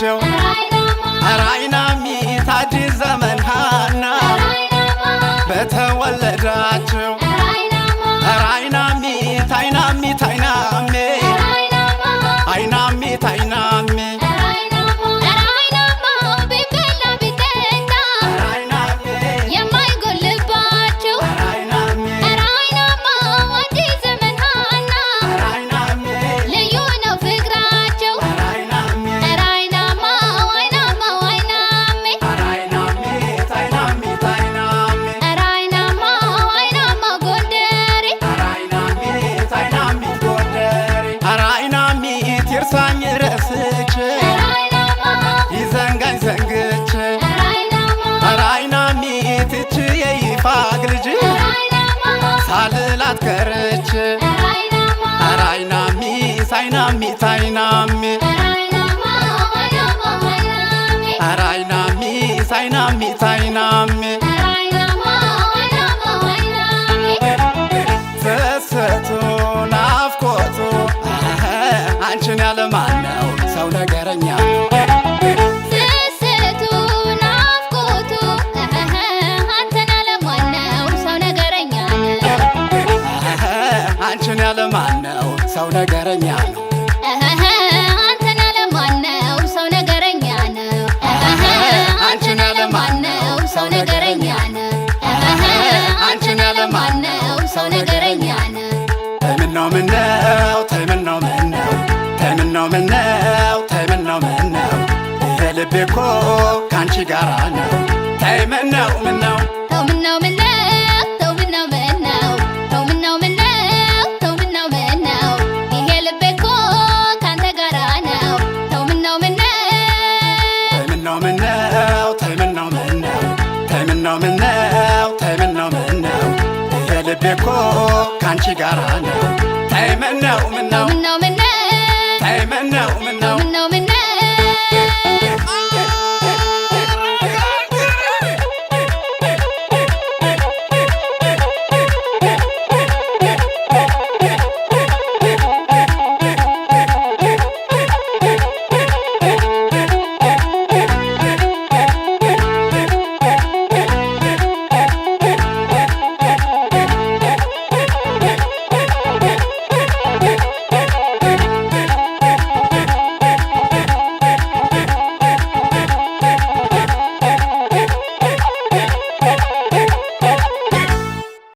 በተወለዳቸው ኧረ አይናሚት አዲስ ዘመን ሃና በተወለዳቸው ኧረ አይናሚት አይናሚት አይናሜ አይናሚት አይናሜ ኧረ አይናማው ቢበላ ቢጠጣ ኧረ አይናሜ የማይጎልባቸው ኧረ አይናሜ ኧረ አይናማው አዲስ ዘመን ሃና ኧረ አይናሜ ልዩ ነው ፍቅራቸው ኧረ አይናሜ ኧረ አይናማው አይናማው አይናሜ ኧረ አይናሚት አይናሚት አይናሜ ኧረ አይናማው አይናማው ጎንደሬ ኧረ አይናሚት አይናሚት ጎንደሬ ኧረ አይናሚት ይርሳኝ ረስቼ ኧረ አይናማው ይዘንጋኝ ዘንግቼ ኧረ አይናማው ኧረ አይናሚት እች የይፋግ ልጅ ኧረ አይናማው ሳልላት ቀርቼ ኧረ አይናማው ኧረ አይናሚት አይናሚት አይናሜ ኧረ አይናማው አይናማው አይናሜ ኧረ አይናሚት አይናሚት አይናሜ ኧረ አይናማው አይናማው አይናሜ ስስቱ ናፍቆቱ አንቺን ያለ ማነው ሰው ነገረኛ ስስቱ ናፍቆቱ አንተን ያለ ማነው ሰው ነገረኛ ነው። አንቺን ያለ ማነው ሰው ነገረኛ ነው። አንተን ያለ ማነው ሰው ነገረኛ ነው። አንተን ያለ ማነው ሰው ነገረኛ ነው። አንተን ያለ ማነው ሰው ነገረኛ ነው። ተይ ምነው ምነው ተይ ምነው ምነው ተይ ምነው ምነው ተይ ምነው ምነው ይሄ ልቤ እኮ ካንቺ ጋራ ነው። ተይ ምነው ምነው ተው ምነው ምነው ተው ምነው ምነው ተው ምነው ምነው ተው ምነው ምነው ይሄ ልቤ እኮ ካንተ ጋራ ነው። ተው ምነው ምነው ተይ ምነው ምነው ተይ ምነው ምነው ተይ ምነው ምነው ተይ ምነው ምነው ይሄ ልቤ እኮ ካንቺ ጋራ ነው። ተይ ምነው ምነው ተው ምነው ምነው ተይ ምነው ተው ምነው ምነው ምነው